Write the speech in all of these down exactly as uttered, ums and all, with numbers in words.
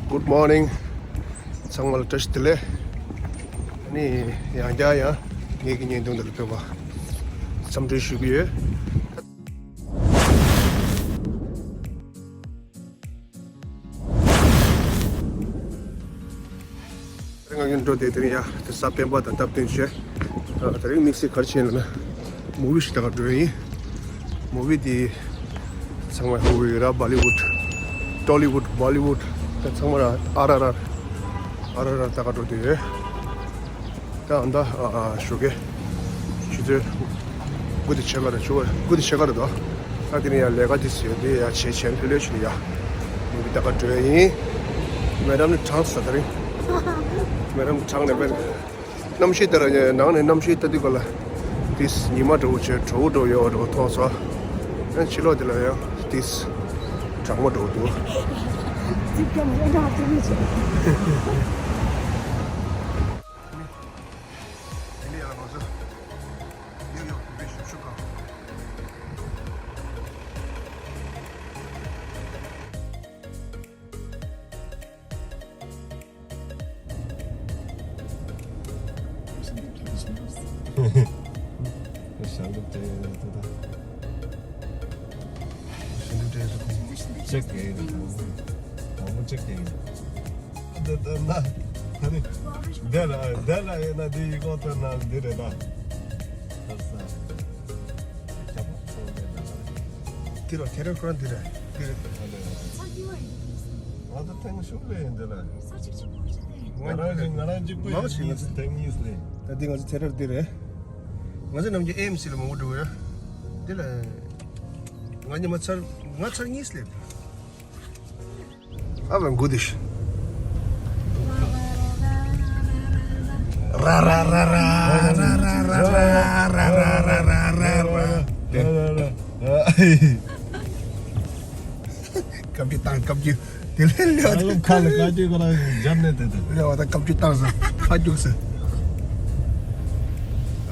Good morning. ཚང་མ་ལ་བཀྲ་ཤིས་བདེ་ལེགས། ཨ་ནི་ཡང་བསྐྱར་ཡང་ངེད་ཀྱི་བརྙན་ཐུང་འདི་ལ་ཕེབས་པ་འཚམས་འདྲི་ཞུ་གི་ཡོད། ང་གཉིས་འགྲོ་དེ་དེ་རིང་ཡ་དེ་ས་སྤེན་པ་དང་སྟབས་བསྟུན་བྱས། ཨ། དེ་རིང་དམིགས་བསལ་ག་རེ་བྱས་ལབ་ན། མུ་བི་ཞིག་ལྟ་ག་འགྲོ་ཡ་ཡིན། མུ་བི་དེ་ཚང་མ་ཧུ་བི་ར། བྷོ་ལི་ཝུད། ཊོ་ལི་ཝུད། བྷོ་ལི་ཝུད། ད་ཚང་མ་ར་ཨར་ཨར་ཨར། ཨར་ཨར་ཨར་ལྟ་ག་འགྲོ་དེ་ཡོད། ད་ཨ་མདའ་ཨ་ཨ་ཞོགས་ཀས་ཆུ་ཚོད་དགུ་དང་ཕྱེད་ཀ་རེད། ཆུ་ཚོད་དགུ་དང་ཕྱེད་ཀ་རེད་དོ། ད་དེ་ནས་ཡང་ལས་ཀ་དེ་ཟེར་དེ་ཡང་བྱས་བྱས་ལྷོད་ལྷོད་བྱས་ནས་ཡ་མུ་བི་ལྟ་ག་འགྲོ་ཡ་ཡིན། མེ་ཌམ་ནི་གྲང་ས་དེ་རིང་། མེ་ཌམ་གྲང་ནས་པས། གནམ་གཤིས་ལྟར་ནང་ནས་གནམ་གཤིས་ལྟ་དུས་ག་ལ་དེས་ཉི་མ་འདྲ་བོ་བྱས་དྲོ་བོ་འདྲ་བོ་ཡོད་པ་འདྲ་བོ་མཐོང་སོང་། ཡང་ཕྱི་ལོགས་དེ་ལ་ཡང་དེས་གྲང་མོ་འདྲ་བོ་འདུག་ཤིན་ཏུ་བྲེལ་སོང་། ཅེག་གེ་ཡིན། དང་པོ་ཅེག་གེ་ཡིན། འདི་ལྟར་ན། ཨ་ནི། འདི་ལ་འདི་ལ་ཡིན་ན་འདི་ཡི་གོང་ཐོན་ན་འདི་རེད་ད། ཨ་ས། དེ་ར་ཁེ་རེ་ཁོ་རང་དེ་རེད། དེ་རེད། ང་ཚོ་ཐེངས་ཤུགས་ལས་ཡིན་འདི་ལ། ང་རང་ཞིག་ང་རང་གཅིག་པུ་ཡིན། ང་ཞིག་ཐེངས་གཉིས་ལས། ད་འདི་ང་ཚོ་དེ་རེད་དེ་རེད། ང་ཚོ་ནམ་རྒྱུན་ཨེ་ཨེམ་སི་ལ་མང་པོ་འགྲོ་གི་ཡོད། དེ་ལ། ང་གཉིས་མ་ཚར་ང་ཚར་གཉིས་ལས། ཨ་བ་འགུ་དིཤ། ར་ར་ར། བཀའ་བཀྱོན་བཏང་། བཀའ་བཀྱོན། དེ་ལས་ལེགས། ཨ་ལོ་ཁ་ལ་བཀའ་བཀྱོན་ཁོ་རང་འཇབ་ནས་དེ་དེ་ལེགས་པ་དང་བཀའ་བཀྱོན་བཏང་ཟེར། ཕ་རྒྱུགས་ཟེར།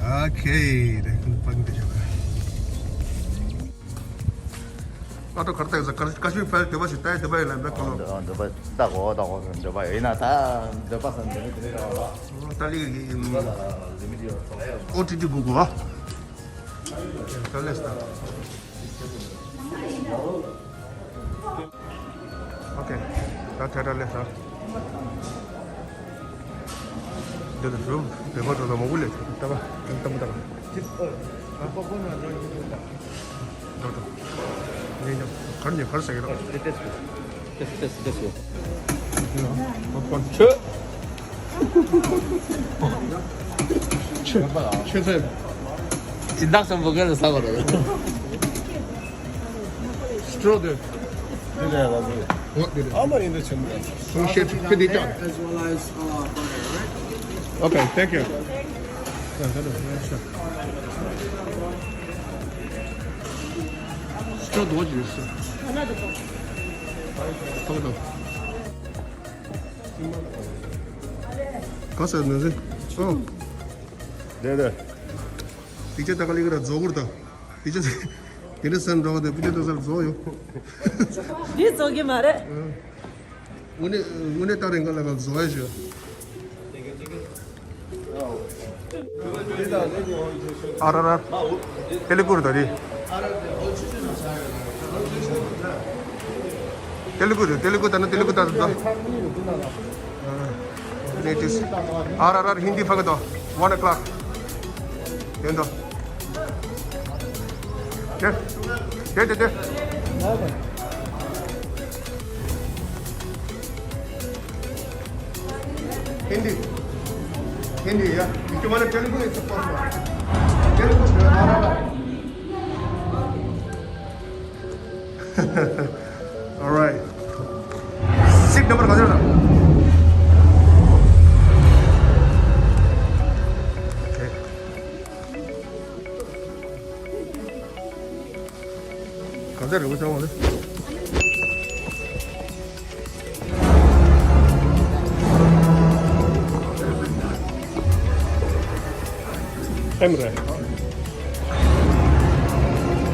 ཨོ་ཁེ། དེ་ཁོ་ཕ་རྒྱུགས་དེ་བྱས། ཨ་ཏོ་གར་ལྟ་ཡོད་ས། ཀ་ཀ་ཤི་མིར་ཕལ་འདོད་པ་ཞིག་ལྟ་ཡ། འདོད་པ་ཡོད་ལ་འབད་ཁོ་ལོ། འདོད་པ་ལྟ་གོ་ལྟ་གོ་འདོད་པ་ཡོད་ཡིན་ན་ད་འདོད་པ་ས་འདོད་པ་དེ་རེད་ར་བ། ཏཱ་ལི་གི་ལི་མི་ཏི་ཡོད་ཨོ་ཏི་ཏི་གུ་གུ་བ། ད་ལེ་སྟ། ཨོ་ཁེ། ད་ཐད་ད་ལེ་སྟ། འདི་ལ་རུ་བེ་མ་འགྲོ་ད་མོ་བུ་ལེ་ད་བ་ད་མོ་ད་བ། འགྲོ་འགྲོ། ངས་ཉོ། གར་ཉོ་གར་ཟ་གི་རོགས། ཏེ་ཏེ་ཏེ་ཏེ་ཏེ་ཡོ། པོབ་ཀོརན། ཆོས། ཆོས། ཆོས་ཚོད། སྦྱིན་བདག་ཚོ་འབུ་གལ་ཟ་བ་རེད། སི་ཊོལ་དེ། འདི་ལས་ལ་འདི། འོ་དེ་རེད། ཨ་མ་ཡིན་འདི་ཆེན་པོ། ཁོང་ཤེས་ཆོག་ཁེ་དེ་ཅག Okay, thank you. སི་ཊོལ་དོ་ཅི་རེད་ཟེར། ཐོག་དང་། ག་ས་ནས་ཟེར། ཨོ། དེ་དེ། དེ་ཅག་ད་ག་ལི་ག་ར་རྫོགས་གུར་དང་། དེ་ཅག་དེ་འདྲ་སེམས་འགྲོ་བ་དེ་དེ་ཅག་ད་སར་རྫོགས་ཡོད། འདི་རྫོགས་ཀྱི་མ་རེད། དངོས་གནས་དངོས་གནས་ད་རེས་འགའ་ལ་ག་རྫོགས་ཡ་ཞུ། ཨ་ར་ར། ཏེ་ལུ་གུ་རེད་ད་དེ། ཏེ་ལུ་གུ་རེད། ཏེ་ལུ་གུ་ད་ན་ཏེ་ལུ་གུ་ད་ད། It is R R R Hindi fagado, one o'clock. Yendo. Deh, deh, deh, deh. Hindi. Hindi, yeah. If you want to Telugu, it's a plus one. Telugu, R R R. All right. Seat number ག་ཚོད་རེད། Okay. ག་ཚོད་རེད་བྱུང་བ་རེད། ཨེམ་རེད།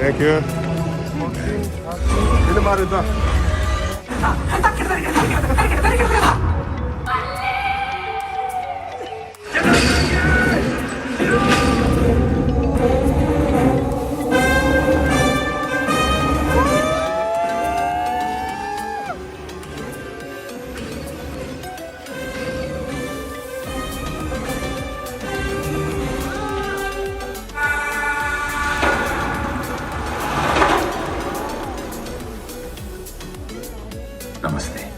Thank you. དེ་ནི་མ་རེད་ད། Namaste.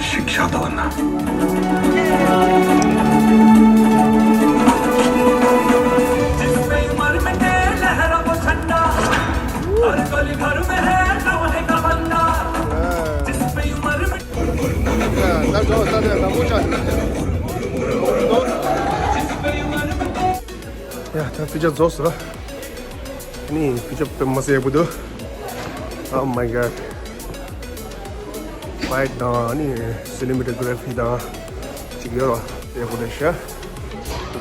ཤིག་ཤག་ཏུ་བ་ན། ཡ། ད་ཕི་ཇ་རྫོགས་སོང་། ནི་ཕི་ཇ་དཔེ་མ་སྲིད་ཡག་པོ་འདུག Oh my god. Quiet དང་ནི་cinematography དང་ཅིག་ཡོད་ར། ཡག་པོ་རེད་ཤག་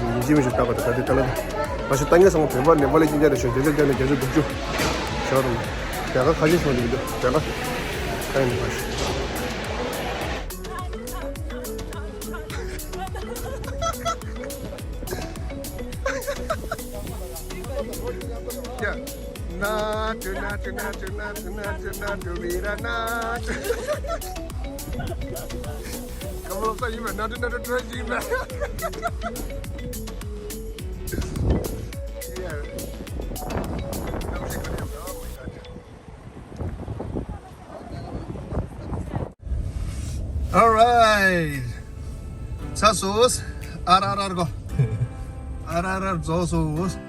ཡིན་གཅིག་མིན་གཅིག་ལྟ་བ་དང་ད་ལྟ་ལྟ་ལ། ང་ཞིག་ལྟ་ངན་སོང་བོད་པ་ནེ་པ་ལི་ཅི་འདྲ་རེད་ཤག་བརྒྱ་ཆ་བརྒྱ་ནས་བརྒྱ་ཆ་དྲུག་ཅུ་ཤག་རུང་། རྒྱ་གར་ཁ་ཤས་སོང་འདུག་འདུག་རྒྱ་གར་ཨ་ནི་ཁ་ཤས། Yeah. Not to, not to, not to, not to, not to, not to be the not. Come on, say you not to, not to try you, man. Yeah. All right. ཚར་སོང་། ཨར་ཨར་ཨར་གོ། ཨར་ཨར་ཨར་རྫོགས་སོང་།